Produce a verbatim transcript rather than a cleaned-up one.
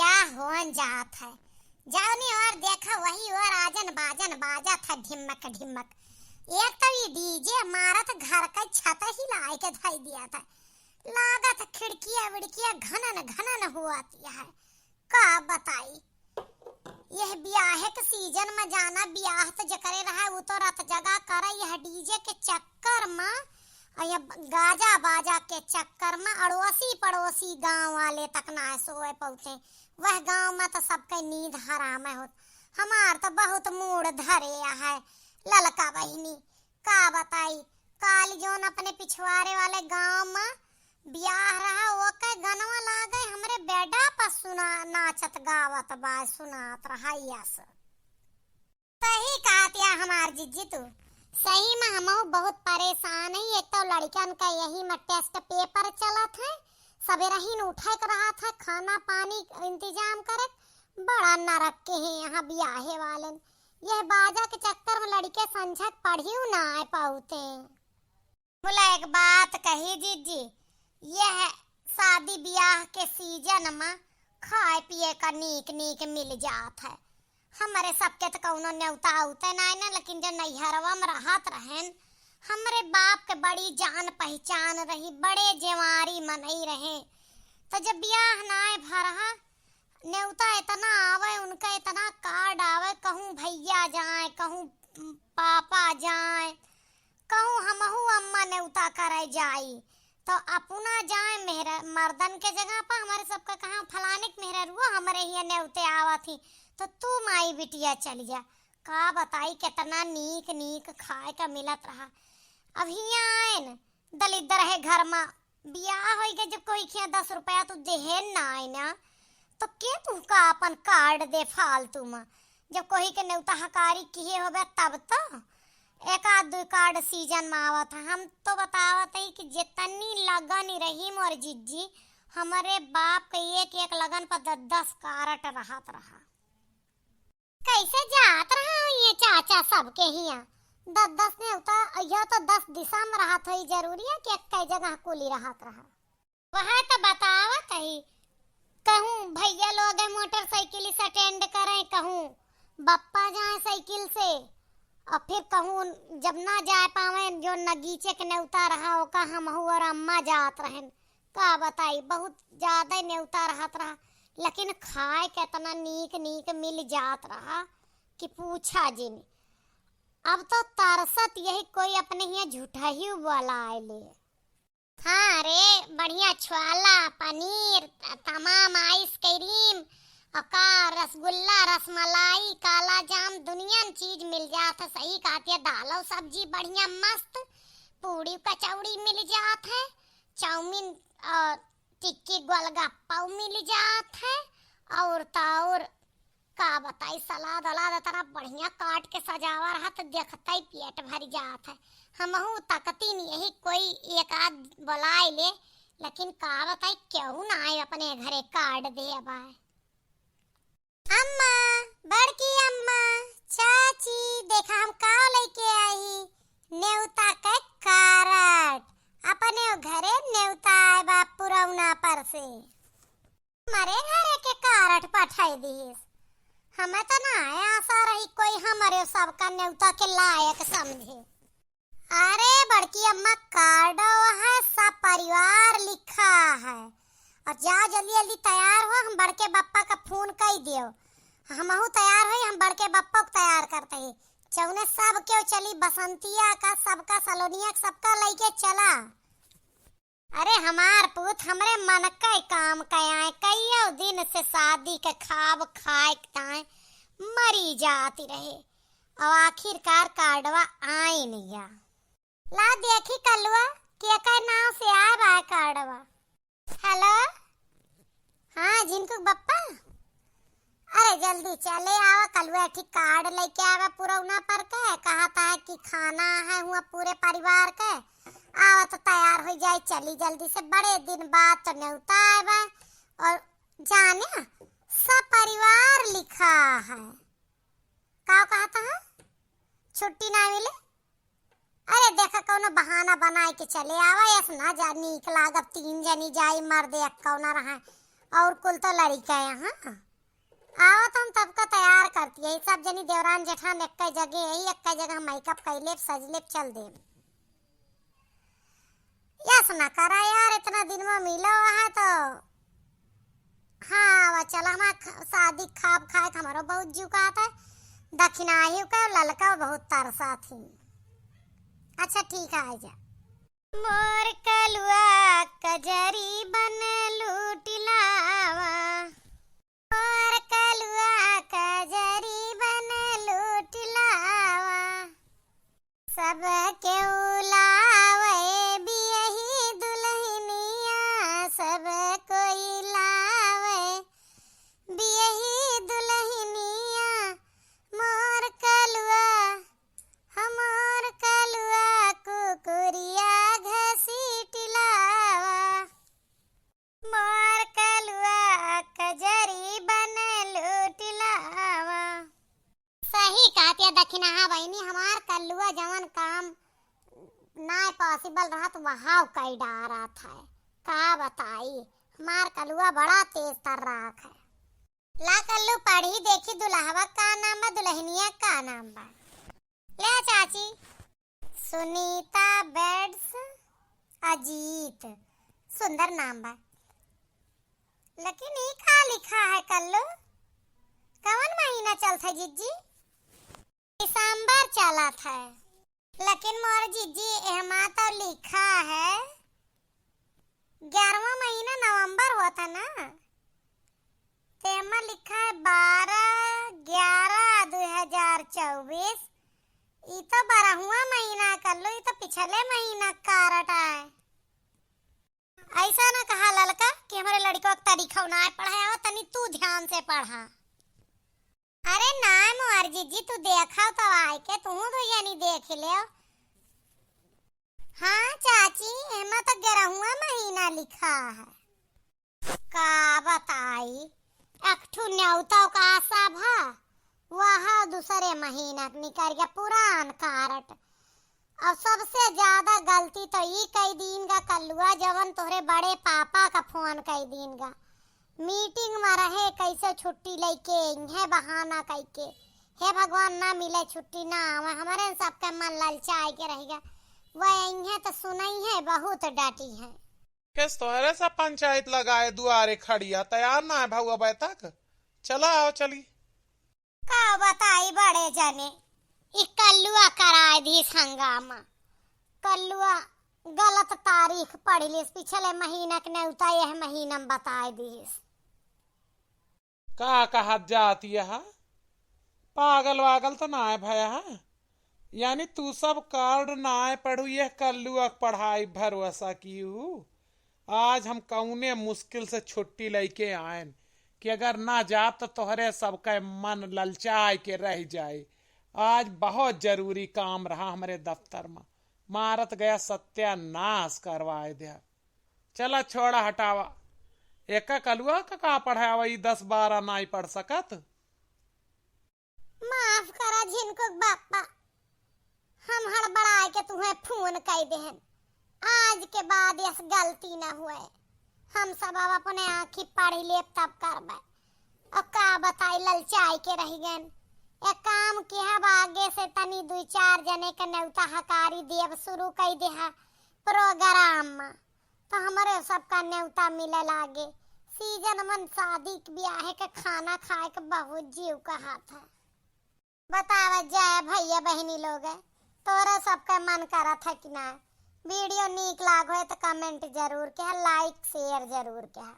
का होन जात है। जौनी ओर देखा वही ओर आजन बाजन बाजत है ढिमक ढिमक। एक तो ई डीजे मारत घर के छत हिलाए के धई दिया था। लागत खिड़किया विड़किया घनन घनन हुआती है। का बताई, यह बियाहे के सीजन में जाना, बियाह तो जकरे रहे उ तो रत जगा करे, यह डीजे के चक्कर में और यह गाजा बाजा के चक्कर में अड़ोसी पड़ोसी गांव वाले तक ना सोए पहुँचे। वह गांव में तो सबके नींद हराम होत। हमार तो बहुत मूड धरे है ललका बहिनी। का बताई, काल जौन अपने पिछवारे वाले गांव में बियाह रहा, ओके गनवा लागे हमरे बेडा पर सुना, नाचत गावत बा, सुनात रहा यस। सही कहत या हमार जिज्जी तू। सही में हमहू बहुत परेशान है। एक तो लड़कन का यही में टेस्ट पेपर चलत है, सबेरहिन उठे के रहत है, खाना पानी इंतजाम करे, बड़ा नरक के हैं यहाँ बियाहे वाले। यह बाजा के चक्कर में लड़के संझक पढ़ियो ना आए पाउते। बोला एक बात कही जिज्जी, यह शादी बियाह के सीजन में खाए पिए का नीक नीक मिल जात है। हमरे सबके तो कौनो नेवता उते नाय ना, लेकिन जो नैहरवा में रहत रहेन, हमरे बाप के बड़ी जान पहचान रही, बड़े जेवारी मनई रहे। तो जब बियाह नाय भरहा, नेवता इतना आवे, उनका इतना कार्ड आवे, कहूँ भैया जाए, कहूँ पापा जाए, कहूँ हमहू अम्मा नेवता करे जाई, तो अपना जाए मेहरा-, मर्दन के जगह पर हमरे सबका कहाँ फलाने के मेहररुआ हमरे हिया नेवते आवत ही, तो तू माई बिटिया चली जा। का बताई, कितना नीक नीक खाए का मिलत रहा। अब हिया आएन, दलिद्दर है घर मा, बियाह होई गए, जब कोई खिया दस रुपया तू देहे ना आए ना, तो के तुहका अपन कार्ड दे फालतू मा? जब कोई के नेवता हकारी किहे होबे तब तो एक आध दो कार्ड सीजन मा आवत है। हम तो बतावत है कि जितनी लगन रही मोर जिज्जी, हमरे बाप के एक एक लगन पर दस दस कार्ड रहत रहा। कैसे जात रहा ये चाचा सबके हिया? दस दस नेवता, यह तो दस दिशा में रहत होई, जरूरी है कि एक जगह कुली रहत रहा। वह तो बतावत ही, कहूँ भैया लोग मोटरसाइकिल से अटेंड करें, कहूँ बप्पा जाए साइकिल से, और फिर कहूँ जब ना जाए पावे, जो नगीचे के नेवता रहा, ओका हमहू और अम्मा जात रहेन। का बताई, बहुत ज्यादा नेवता रहत रहा, लेकिन खाए के इतना नीक नीक मिल जात रहा कि पूछा जिन। अब तो तरसत यही कोई अपने हिया झूठा ही बुलाए ले। हाँ रे, बढ़िया छोला, पनीर, त-, तमाम आइसक्रीम, और का रसगुल्ला, रसमलाई, काला जाम, दुनिया में चीज मिल जात है। सही कहत है, दाल और सब्जी बढ़िया मस्त, पूड़ी कचौड़ी मिल जात है, चाउमीन और टिक्की गोलगप्पा मिल जात है, और तो और का बताई, सलाद अलाद इतना बढ़िया काट के सजावा रहा तो देखते ही पेट भर जात है। हमहू तकतीन यही कोई एक आध बुलाए ले, लेकिन का बताई, केहू ना आए अपने घरे कार्ड दे आए। अम्मा, बड़की अम्मा, चाची, देखा हम का लेके आई, नेवता के कार्ड। अपने घरे नेवता आए बा पुरौना पर से। हमरे घरे के कार्ड पठाई दिहिस। हमें तो ना आए आशा रही कोई हमरे सबका नेवता के लायक समझे। अरे बड़की अम्मा, कार्ड है, सब परिवार लिखा है। और जाओ जल्दी जल्दी तैयार हो, हम बड़के बप्पा का फोन कर दियो, हमहू तैयार होई, हम बड़के बप्पा को तैयार करते ही। चौने सब केहू चली, बसंतिया का, सबका, सलोनिया का, सबका लेके चला। अरे हमार पूत हमरे मन के काम के आए, कईयो दिन से शादी के खाब खाए के ताए मरी जाती रहे, और आखिरकार कार्डवा आए नैया। ला देखी कलुआ, केकर नाव से आए बा कार्डवा। हेलो, हाँ जिनको बप्पा, अरे जल्दी चले आवा, कलुआ ठीक कार्ड लेके आवा पुरौना पर के, कहत है कि खाना है हुआ पूरे परिवार के, आवा तो तैयार हो जाए, चली जल्दी से, बड़े दिन बाद तो नेवता आए बा, और जाने सब परिवार लिखा है, का कहत है छुट्टी ना मिले। अरे देखा, कौनो बहाना बनाए के चले आवा, ऐस ना जा नीक लागब, तीन जनी जाई, मर्द एक कौना रहा। और कुल तो लड़िका है, हाँ। आवा तो हम तबका तैयार करती है, सब जनी देवरान जेठान एक्कै जगह है, एक्कै जगह makeup कइ लेब, सज लेब, चल देब। यस ना करा यार, इतना दिन में मिलो है तो। हाँ, आवा चला, हमार ख-, शादी खाब खाए के हमारो बहुत जीव कहत है। दखिनाही के ललका बहुत तरसा थी। अच्छा ठीक है, आ जा। मोर कलुआ कजरी बन लूट लावा, मोर कलुआ कजरी बन लूट लावा। सब केहू लावे बियही दुलहिनिया, सब कोई लावे बियही दुलहिनिया। मोर कलुआ, हमार कलुआ कुकुरिया घसीट लावा। मोर कलुआ कजरी बन लूट लावा। सही कहतिया दखिनहा बहिनी, हमार कलुआ जवन काम नाय possible रहत, वहाव कइ डारत है। का बताई, हमार कलुआ बड़ा तेज तर्राक है। ला कल्लू पढ़ी देखी, दुलहवा का नाम बा, दुलहिनिया का नाम बा। ले चाची, सुनीता बेड्स अजीत, सुंदर नाम बा। लेकिन ई का लिखा है कल्लू? कवन महीना चलत है जिज्जी? दिसंबर चलत है। लेकिन मोर जिज्जी, एहमा तो लिखा है ग्यारहवाँ महीना नवंबर होत है ना, तेमा लिखा है बारह ग्यारह दो हजार चउबीस। ई तो बारहवाँ महीना कल्लू, ई तो पिछले महीना कारट है। ऐसा ना कहा ललका कि हमरे लड़िकवा के तरीका ना पढ़ाया हो, तनी तू ध्यान से पढ़ा। अरे ना मोर जिज्जी, तू देखा तो आए के, तू तो यानी देख ले। हाँ चाची, एमा तो ग्यारहवाँ महीना लिखा है। का बताई, एक ठू न्योता का आशा भा, वह दूसरे महीना के निकल गया पुरान कारट। और सबसे ज्यादा गलती तो ई कइ दीन गा कल्लुआ, जवन तोहरे बड़े पापा का फोन कइ दीन गा। मीटिंग में रहे, कैसे छुट्टी लइके इन्हें बहाना कइके। हे भगवान, ना मिले छुट्टी, ना आवे। हमरे सबके मन ललचाए के रहिगा। वह इन्हें तो सुनइहें, बहुत डांटिहें। केस तोहरे सब पंचायत लगाए दुआरे खड़िया, तैयार ना है भउआ अबे तक। चला आओ चली। का बताई बड़े जने, ई कल्लुआ कराए दीस हंगामा। कल्लुआ गलत तारीख पढ़ लीस, पिछले महीना के नेवता यह महीना में बताए दीस। का कहत जात यह? पागल वागल तो नाय भया है? यानी तू सब कार्ड नाय पढ़ू, यह कल्लुआ के पढ़ाई भरोसा किहू? आज हम कौने मुश्किल से छुट्टी लइके आएन कि अगर ना जाब तो तोहरे सबके मन ललचाए के रह जाए। आज बहुत जरूरी काम रहा हमरे दफ्तर में, मारत गया सत्यानाश करवाए दिया। चला छोड़ा हटावा, एका कलुआ का का पढ़ावा, ई दस बारह नाई पढ़ सकत। माफ करा झिनकुक बापा, हम हड़बड़ाए के तुहें फोन कइ देहन। आज के बाद यस गलती न हुए। हम सब अब अपने आँखी पढ़ लेब तब करबे। अब का बताई, ललचाए के रह गएन। एक काम किहा, अब आगे से तनी दुई चार जने के नेवता हकारी देब शुरू कइ देहा प्रोग्राम में। तो हमरे सबका नेवता मिले लागे। सीजन मन शादी के बियाहे के खाना खाए के बहुत जीव कहत है। बतावा जाए भइया बहिनी लोग, तोरा सबके मन करत है कि ना? वीडियो नीक लाग होए तो comment जरूर किहा, like share जरूर किहा।